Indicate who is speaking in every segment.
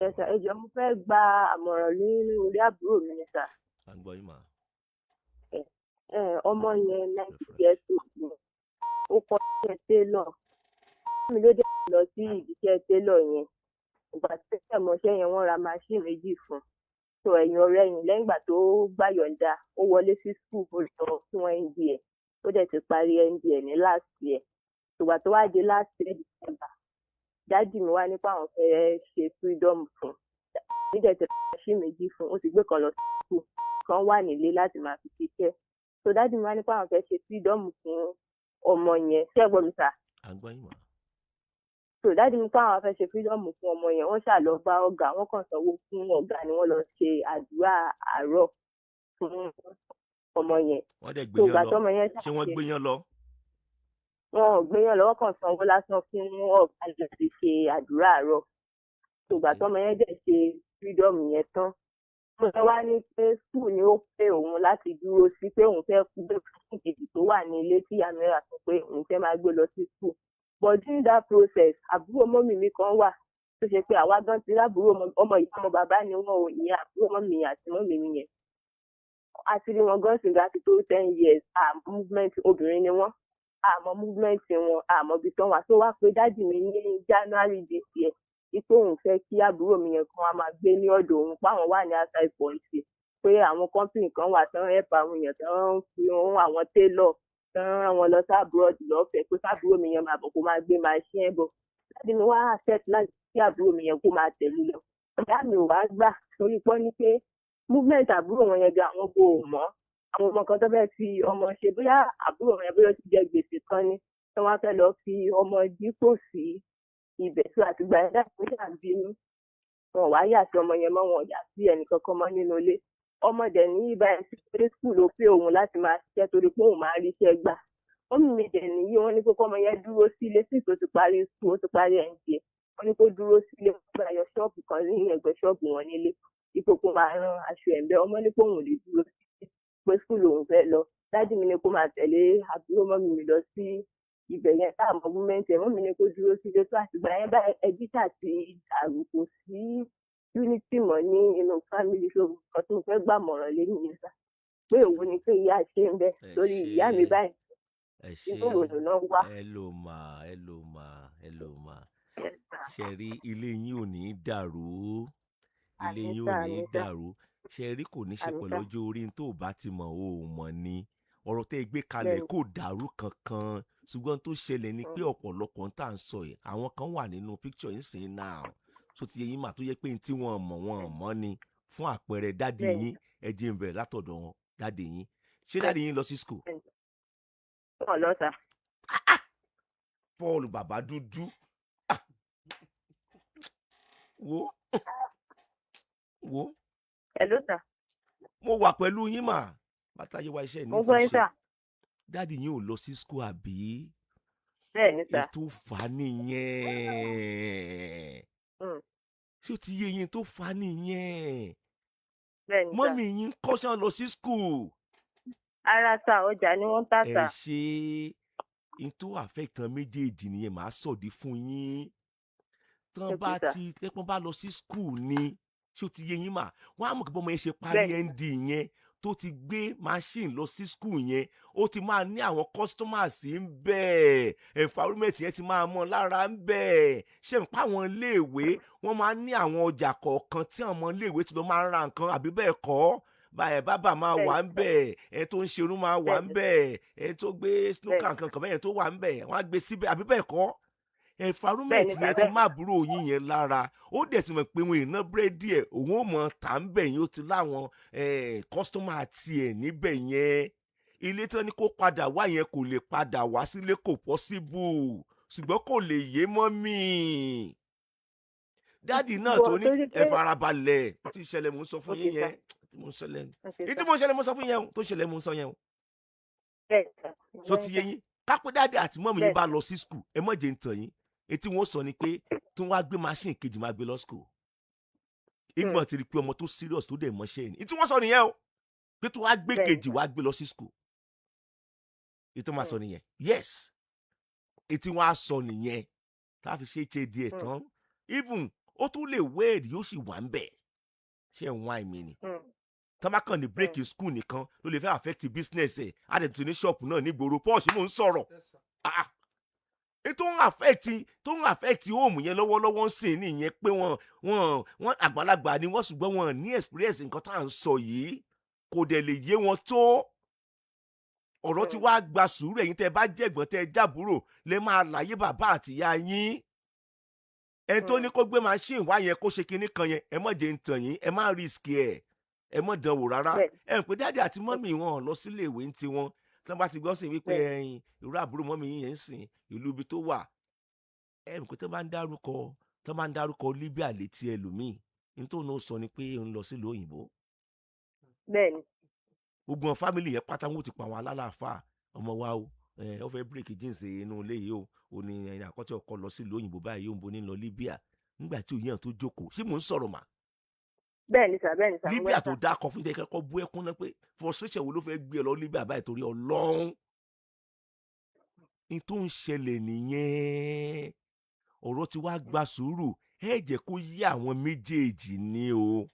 Speaker 1: Yes sir, ẹ jọ̀ọ́, mo fẹ́ gba àmọ̀ràn nínú orí àbúrò mi ni sir.
Speaker 2: À ń gbọ́ yín mà.
Speaker 1: Ẹ ọmọ yẹn 90 years old ni, ó kọ́ iṣẹ́ tailor mi, ló dé lọ sí ìdíṣẹ́ tailor yẹn. Ìgbà tí ó mọṣẹ́ yẹn, wọ́n ra machine méjì fún un. So ẹ̀yìn ọ̀rẹ́ yìí, lẹ́yìn ìgbà tó gbàyọ̀ǹda, ó wọlé sí school, ó lọ fún ND ẹ̀, ó dẹ̀ ti parí ND ẹ̀ ní last year. Ìgbà tó wá dé last year December, daddy mi wá nípa àwọn fẹ́ ṣe freedom fún un. Nídẹ̀ ti ra machine méjì fún un, ó ti gbé kan lọ sí school, kan wà nílé láti máa fi ṣiṣẹ́. So daddy mi wá nípa àwọn fẹ́ ṣe freedom fún ọmọ yẹn. Ṣé ẹ gbọ́ mi sir?
Speaker 2: À ń gbọ́ yín mà.
Speaker 1: So daddy mi pa àwọn fẹ́ ṣe freedom fún ọmọ yẹn, wọ́n ṣáà lọ bá ọ̀gá, wọ́n kàn sanwó fún ọ̀gá ni, wọ́n lọ ṣe àdúrà àárọ̀ fún ọmọ yẹn.
Speaker 2: Wọ́n dẹ̀
Speaker 1: So
Speaker 2: gbéyàn
Speaker 1: ìgbà
Speaker 2: lọ?
Speaker 1: tọ́mọ yẹn
Speaker 2: Ṣé wọ́n
Speaker 1: ṣàṣe
Speaker 2: gbéyàn lọ?
Speaker 1: Wọn ò gbéyàn lọ, wọ́n kàn sanwó lásán fún ọ̀gá láti ṣe àdúrà àárọ̀. So ìgbà tọ́mọ yẹn dẹ̀ ṣe freedom yẹn tán, mo fẹ́ wá ní pé school ni ó pé òun láti dúró sí, pé òun fẹ́ gbé fún kejì tó wà ní ilé tí ìyá mi rà fún, pé òun fẹ́ máa gbé lọ sí school. But during that process, àbúrò mummy mi kan wà tó ṣe pé àwa gan ti lábúrò, ọmọ ìyá ọmọ bàbá ni wọn ò, ìyẹn àbúrò mummy àti mummy mi yẹn. A ti rí wọn gan sìgá ti tó 10 years, àmọ́ movement, obìnrin ni wọ́n, àmọ́ movement wọn, àmọ́ ibi tán wà. Tó wá pé daddy mi ní January this year wípé òun fẹ́ kí àbúrò mi yẹn kan wá máa gbé ní ọ̀dọ̀ òun, páwọn wà ní outside country, pé àwọn company kan wà tán help àwọn èèyàn, tán ń fi ohun àwọn tailor, tán rán wọn lọ sí abroad lọ́fẹ̀ẹ́, pé káàbúrò mi yẹn máa bọ̀, kó máa gbé machine bọ̀. Daddy mi wá accept láti kí àbúrò mi yẹn kó máa tẹ̀lé lọ. Ìyá mi ò wá gbà, torí pọ́n ní pé movement àbúrò wọn yẹn gan, àwọn kò mọ̀, àwọn ọmọ kan tó fẹ́ fi ọmọ ṣe, bóyá àbúrò wọn yẹn, bóyá ó ti jẹ gbèsè kan ni tí wọ́n fẹ́ lọ fi ọmọ dípò sí ibẹ̀. Tó àtìgbà yẹn, daddy mi ṣáà bínú, wọn wá yà sí ọmọ yẹn mọ́, wọn yà sí ẹnìkankan mọ́ nínú ilé. Ọmọ dẹ̀ ní ibà sí pé school ló pé òun láti máa ṣiṣẹ́, torí pé òun máa ń ríṣẹ́ gbà. Mummy mi dẹ̀ nìyí, wọ́n ní pé kọ́mọ yẹn dúró sílé sí tó ti parí school, ó ti parí ND. Wọ́n ní kó dúró sílé, wọ́n gbà yọ ṣọ́ọ̀bù kan ní ẹ̀gbẹ́ ṣọ́ọ̀bù wọn nílé, ipò kó máa rán aṣọ ẹ̀ ń bẹ́. Ọmọ ní pé òun ò lè dúró sílé, pé school òun fẹ́ lọ. Daddy mi ní kó máa tẹ̀lé àbúrò mummy mi lọ sí ibẹ̀ yẹn tá àmọ́ movement ẹ̀. Mummy ní kó dúró sílé. Tó àtìgbà yẹn bá ẹbí ṣáà ti dàrú, kò sí unity mọ́ ní inú family. So nǹkan tí mo fẹ́ gbàmọ̀ràn lé nìyẹn sir, pé òun ni pé ìyá ṣe ń bẹ,
Speaker 2: Ẹ
Speaker 1: torí
Speaker 2: ṣé.
Speaker 1: Ìyá mi báyìí,
Speaker 2: Ẹ ṣé.
Speaker 1: inú ìrònú náà wà.
Speaker 2: Hello ma, hello ma, hello ma.
Speaker 1: Yes, sir.
Speaker 2: Ṣe rí, ilé yín ò ní dàrú, ilé
Speaker 1: Àmín
Speaker 2: yín ò
Speaker 1: sir,
Speaker 2: ní
Speaker 1: àmín sir.
Speaker 2: dàrú. Ṣe rí, kò ní ṣe
Speaker 1: Àmín
Speaker 2: pẹ̀lú
Speaker 1: sir.
Speaker 2: ọjọ́ orí. Tó o bá ti mọ̀, o ò mọ̀ ni. Ọ̀rọ̀ tẹ́ ẹ gbé kalẹ̀ kò dàrú kankan, ṣùgbọ́n tó ṣẹlẹ̀ ni pé ọ̀pọ̀lọpọ̀ ń tà ń sọ yìí, àwọn kan wà nínú picture yìí sìn náà tó ti yẹ yín mà, tó yẹ pé tí wọ́n mọ̀, wọ́n mọ̀ ni. Fún àpẹẹrẹ, daddy yín, ẹ jẹ́ n bẹ̀rẹ̀ látọ̀dọ̀ wọn. Daddy yín, ṣé daddy yín lọ sí school?
Speaker 1: Wọn lọ sir.
Speaker 2: Paul bàbá dúdú. Ah! Wo wo.
Speaker 1: Hello sir.
Speaker 2: Mo wà pẹ̀lú yín mà, bàtà yẹ wá iṣẹ́ ní
Speaker 1: Mo gbọ́
Speaker 2: nǹkan
Speaker 1: yín
Speaker 2: ṣe.
Speaker 1: Sir.
Speaker 2: Daddy yín ò lọ sí school, àbí?
Speaker 1: Bẹ́ẹ̀ ni sir.
Speaker 2: Ètò fà á nìyẹn. Ṣé ó ti yé yín? Tó fà á nìyẹn.
Speaker 1: Bẹ́ẹ̀ ni sir.
Speaker 2: Mummy yín kọ́ṣán lọ sí school?
Speaker 1: Ara sir, ọjà ni wọ́n ń tà
Speaker 2: Ẹ
Speaker 1: sir.
Speaker 2: ṣe n tó affect àwọn méjèèjì nìyẹn. Màá sọ̀dí fún yín tán.
Speaker 1: Okay,
Speaker 2: Bá
Speaker 1: sir.
Speaker 2: ti tẹ́pọ́n bá lọ sí school ni, ṣé ó ti yé yín mà? Wọ́n á mọ̀ kí bọ́mọ yẹn ṣe parí ND yẹn, tó ti gbé machine lọ sí school yẹn, ó ti máa ní àwọn customers ń bẹ̀, environment yẹn ti máa mọ́ lára ń bẹ̀. Ṣé n pa àwọn iléèwé, wọ́n máa ní àwọn ọjà kọ̀ọ̀kan tí àwọn ọmọ iléèwé ti lọ máa ń ra nǹkan, àbí bẹ́ẹ̀ kọ́? Báyẹn bábà máa wà ń bẹ̀, ẹ tó ń ṣerun máa wà ń bẹ̀, ẹ tó gbé snooker nǹkan kan bẹ́yẹn tó wà ń bẹ̀, wọ́n á gbé síbẹ̀, àbí bẹ́ẹ̀ kọ́? Environment yẹn ti má àbúrò yín yẹn lára, ó dẹ̀ ti mọ̀ pé wọn ìná búrẹ́dì ẹ̀, òun ò mọ̀ tà ń bẹ̀ yín. Ó ti láwọn customer tiẹ̀ níbẹ̀ yẹn. Ilé tí wọ́n ní kó padà wá yẹn, kò lè padà wá sílé, kò possible, ṣùgbọ́n kò lè yé mummy daddy náà tó ní
Speaker 1: Torí
Speaker 2: ẹ farabalẹ̀, tí ìṣẹ̀lẹ̀ mò ń sọ fún yín yẹn, tí mò ń ṣẹlẹ̀ ìtí mò ń ṣẹlẹ̀ mò ń sọ fún yẹn o, tó ṣẹlẹ̀ mò ń sọ yẹn o.
Speaker 1: Bẹ́ẹ̀ sir.
Speaker 2: Tó ti yé yín? Kápẹ́ daddy àti mummy yín
Speaker 1: Bẹ́ẹ̀.
Speaker 2: bá lọ sí school, ẹ mọ̀ jẹ́ ń tàn yín, etí wọn sọ ni pé tí wọ́n á gbé machine kejì, máa gbé lọ school. Ìgbọ̀n ti rí i pé ọmọ tó serious, tó dẹ̀ mọ́ṣẹ́ ẹ̀ ní ìtí wọ́n sọ nìyẹn o, pé tí wọ́n á gbé kejì, wọ́n á gbé lọ sí school. Ètò máa sọ nìyẹn. Yes, etí wọ́n á sọ nìyẹn, tá a fi ṣe HAD ẹ̀ tán. Even Ó tún lè wed, yóò sì wà ń bẹ̀. Ṣé ń wá ìmí ni? Tọ́ bá kàn ní break school nìkan ló lè fẹ́ affect business ẹ̀. Á dẹ̀ tún ní shop náà nígboro. Pọ́ọ̀ṣì, mò ń sọ̀rọ̀. Ah, ah. Tó ń affect home yẹn lọ́wọ́lọ́wọ́ ń sìn nìyẹn, pé wọ́n àgbàlagbà ni wọ́n, ṣùgbọ́n wọ́n ní experience nǹkan tá à ń sọ yìí, kò dẹ̀ lè yé wọn tó. Ọ̀rọ̀ tí wàá gba sùúrù. Ẹ̀yin tẹ́ bá jẹ̀gbọ́n, tẹ́ jábúrò, lè máa láyé bàbá àtìyá yín. Ẹni tó ní kó gbé machine wá yẹn, kó ṣe kinní kan yẹn, ẹ má jẹ́ ń tàn yín, ẹ má risk ẹ̀, ẹ má dán wò rárá. Ẹ ń pè daddy àti mummy wọn lọ sílé ìwé ń tiwọn. Tí wọ́n bá ti gbọ́ sí wípé ẹyin irú àbúrò mummy yín yẹn ń sìn ìlú ibi tó wà, ẹ ń pè tó bá ń dárúkọ Libya létí ẹlòmíì, ní tó ń sọ ni pé ń lọ sílùú òyìnbó. Gbogbo wọn family yẹn pátá, wọn ò ti pa àwọn alálàáfà ọmọ wa o. Ẹ ó fẹ́ break jeans inú ilé yìí o. Ò ní ẹ̀yìn àkọ́tì ọkọ lọ sílùú òyìnbó báyìí, ó ń bo ní lọ Libya nígbà tí òyìn tó jókòó. Ṣé mò ń sọ̀rọ̀ mà?
Speaker 1: Bẹ́ẹ̀ni sà, bẹ́ẹ̀ni sà, mo
Speaker 2: Libya
Speaker 1: gbọ́
Speaker 2: tó
Speaker 1: sà.
Speaker 2: dákọ fún jẹ́ kẹ́kọ̀ọ́ bú ẹkún náà pé frustration wo ló fẹ́ gbé ẹ lọ Libya báyìí, torí Ọlọ́run? Ní tó ń ṣẹlẹ̀ nìyẹn. Ọ̀rọ̀ tí wàá gba sùúrù. Ẹ jẹ́ kó yé àwọn méjèèjì ní o,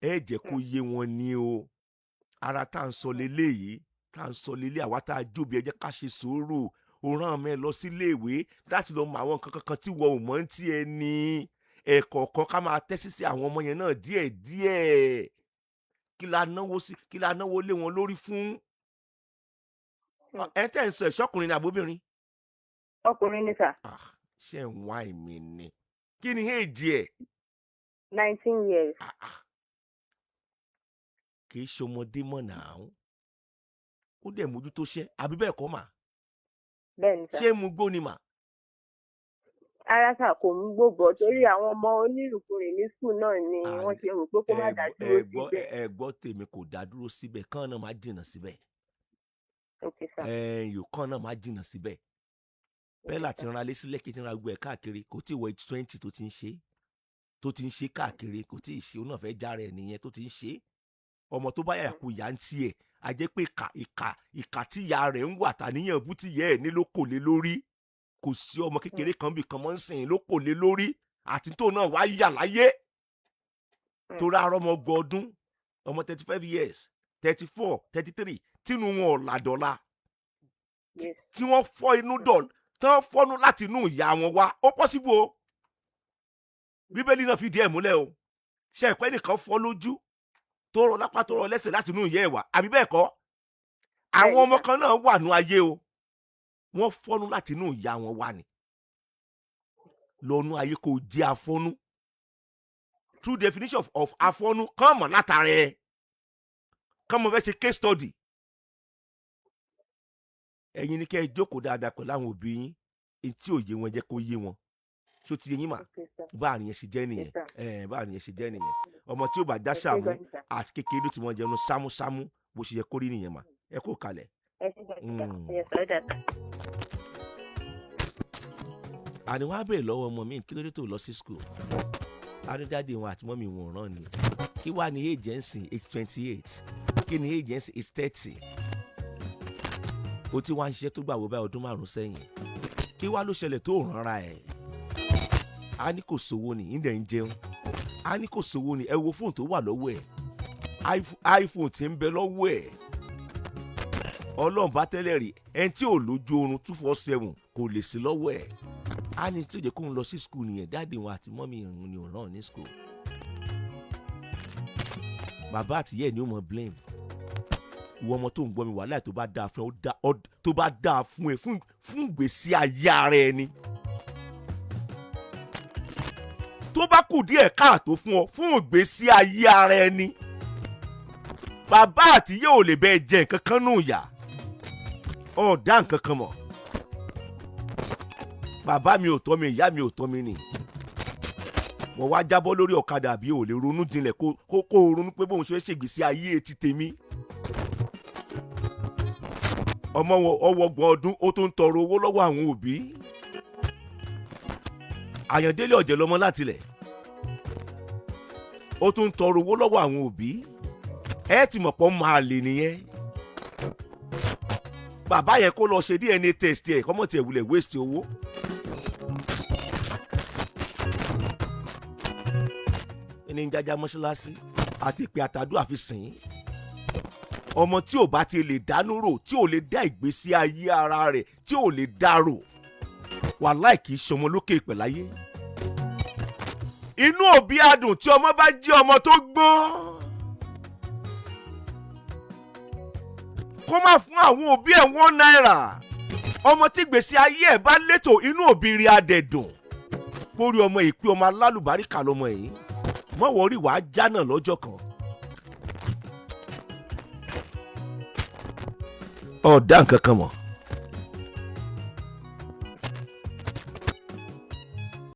Speaker 2: ẹ jẹ́ kó yé wọn ní o. Ara tá à ń sọ leléyìí, tá à ń sọ lélẹ̀, àwa tá a jóbi, ẹ jẹ́ ká ṣe sùúrù. Ó rán ọmọ ẹ lọ síléèwé láti lọ mọ àwọn nǹkan kankan tí wọ́n ò mọ̀ ń tiẹ̀ ní. Ẹ̀kọ̀ọ̀kan ká máa tẹ́sí sí àwọn ọmọ yẹn náà díẹ̀díẹ̀. Kí la náwó sí? Kí la náwó lé wọn lórí fún? Ẹ tẹ́ ń sọ ẹ̀ṣọ́kùnrin ní àbóbìnrin?
Speaker 1: Ọkùnrin ni sà.
Speaker 2: Ah, ṣé ń wá èmi ni? Kí ni èjì ẹ̀?
Speaker 1: 19 years.
Speaker 2: Ah, ah. Kì í ṣọmọdé mọ̀ náà. Ó dẹ̀ mójútó ṣẹ́, àbí bẹ́ẹ̀ kọ́ mà?
Speaker 1: Bẹ́ẹ̀ni sà.
Speaker 2: Ṣé mu gbó ni mà?
Speaker 1: Ara sà, kò mú gbogbo, torí àwọn ọmọ onírùnkùnrin ní school náà ni wọ́n ṣe rò pé kó má dá dúró
Speaker 2: ẹ gbọ́.
Speaker 1: síbẹ̀.
Speaker 2: Ẹ gbọ́ tèmi, kò dá dúró síbẹ̀ kán náà má jìnnà síbẹ̀.
Speaker 1: Ok sà.
Speaker 2: Ẹ yòó kán náà má jìnnà síbẹ̀. Bẹ́ẹ̀ ti ran alé sílẹ̀, kí ti ra gbogbo ẹ̀ káàkiri. Kò tí ì wọ age 20 tó ti ń ṣe, tó ti ń ṣe káàkiri. Kò tí ì ṣe, òun náà fẹ́ jára ẹ̀ nìyẹn tó ti ń ṣe. Ọmọ tó bá yàyà kú yà ń tiẹ̀, a jẹ́ pé ìkà ìkà ìkà tí ìyá rẹ̀ ń wà tàníyàn bú tí ìyá ẹ̀ ní ló kò lé lórí. Kò sí ọmọ kékeré kan bì kan mọ́ ń sìn ló kò lé lórí àti tó náà wá yà láyé. Torí arọ́ ọmọ ọgbọ̀n ọdún, ọmọ 35 years, 34, 33, tínú wọn ò làdọ̀la, tí wọ́n fọ́ inú dọ̀ tán, fọ́nú láti inú ìyá wọn wá. Ó possible o. Bíbélì náà fìdí ẹ̀ múlẹ̀ o. Ṣe ìpẹ́ nìkan fọ́ lójú, tó rọ lápá, tó rọ lẹ́sẹ̀ láti inú ìyá ẹ̀ wá, àbí bẹ́ẹ̀ kọ́? Àwọn
Speaker 1: Bẹ́ẹ̀ni
Speaker 2: ọmọ
Speaker 1: sà.
Speaker 2: kan náà wà nú ayé o, wọ́n fọ́nú láti inú ìyá wọn wá ni. Lọ́nú ayé kò jẹ́ afọ́nú. True definition of afọ́nú kàn mọ̀ látara ẹ̀, kàn mọ̀ fẹ́ ṣe case study. Ẹ̀yin ni kẹ́ ẹ jókòó dáadáa pẹ̀lú àwọn òbí yín. Etí òye wọn, jẹ́ kó yé wọn. Ṣó ti yé yín mà?
Speaker 1: Ok sà.
Speaker 2: Báàrin yẹn ṣe jẹ́ nìyẹn.
Speaker 1: Yes, sir.
Speaker 2: Ẹ báàrin yẹn ṣe jẹ́ nìyẹn. Ọmọ tí ó bá já
Speaker 1: Ẹ ṣé
Speaker 2: sàmú
Speaker 1: gan ni sà.
Speaker 2: àti kékeré ló ti mọ jẹun sámúsámú. Bó ṣe yẹ kó rí nìyẹn mà. Ẹ kó kalẹ̀.
Speaker 1: Ẹ ṣé gan ni sà. Yes sir, ó dà sà.
Speaker 2: Àní wọ́n á béèrè lọ́wọ́ ọmọ mi, kí ló dé tó lọ sí school? Á ní daddy wọn àti mummy wọn ràn ní. Kí wàá ní age ẹ̀ ń sìn? Age 28. Kí ni age ẹ̀ ń sìn? Age 30. Ó ti wá ń ṣiṣẹ́ tó gbà wọ báyìí ọdún 5 sẹ́yìn. Kí wàá ló ṣẹlẹ̀ tó rànra ẹ̀? Á ní kò sówó ni, ìdẹ̀ ń jẹun. Á ní kò sówó ni. Ẹ wo fóònù tó wà lọ́wọ́ ẹ̀, iPhone tí ń bẹ lọ́wọ́ ẹ̀. Ọlọ́run bá tẹ́lẹ̀ rí ẹni tí ò lójú oorun 247 kò lè sí lọ́wọ́ ẹ̀. Á ní tí ò jẹ́ kóun lọ sí school nìyẹn. Daddy wọn àti mummy ìrùn ni ò ràn ní school. Bàbá àtìyẹ́ ẹ̀ ni ó mọ̀ blame. Ìwọ ọmọ tó ń gbọ́ mi, wàhálà tó bá dáa fún ẹ, tó bá dáa fún ẹ fún ìgbésí ayé ara ẹni, tó bá kù díẹ̀ káàtó fún ọ fún ìgbésí ayé ara ẹni, bàbá àtìyẹ́ ò lè bẹ́ẹ̀ jẹ nǹkan kan nù yà ọ̀dà nǹkan kan mọ̀. Bàbá mi ò tọ́ mi, ìyá mi ò tọ́ mi nì, mo wá jábọ́ lórí ọ̀kadà. Àbí ò lè ronú jinlẹ̀ kó o ronú pé bóun ṣe fẹ́ ṣègbésí ayé ti tèmi? Ọmọ wọn ọwọ́ 30 ọdún, ó tún ń tọrọ owó lọ́wọ́ àwọn òbí. Àyàndélé ọ̀jẹ̀ lọmọ látilẹ̀, ó tún ń tọrọ owó lọ́wọ́ àwọn òbí. Ẹ ti mọ̀ pọ́ máa lè nìyẹn. Bàbá yẹn kó lọ ṣe DNA test ẹ̀, kọ́mọ̀ tiẹ̀ wulẹ̀ waste owó. Ní jájá mọ́ṣáláṣí àti ìpè àtàdúrà fi sìn ín. Ọmọ tí ò bá ti lè dánú rò, tí ò lè dá ìgbésí ayé ara rẹ̀, tí ò lè dárò, wàláì kì í ṣọmọ lókè ìpè láyé. Inú òbí adùn tí ọmọ bá jẹ́ ọmọ tó gbọ́n, kó má fún àwọn òbí ẹ̀ ₦1. Ọmọ tí gbèsè ayé ẹ̀ bá létò, inú òbí rí adẹ̀dùn pórí ọmọ ìpín ọmọ alálùbáríkà lọmọ yìí. Mọ̀wọ́ rí wàá jánà lọ́jọ́ kan. Ọ̀dà nǹkan kan mọ̀.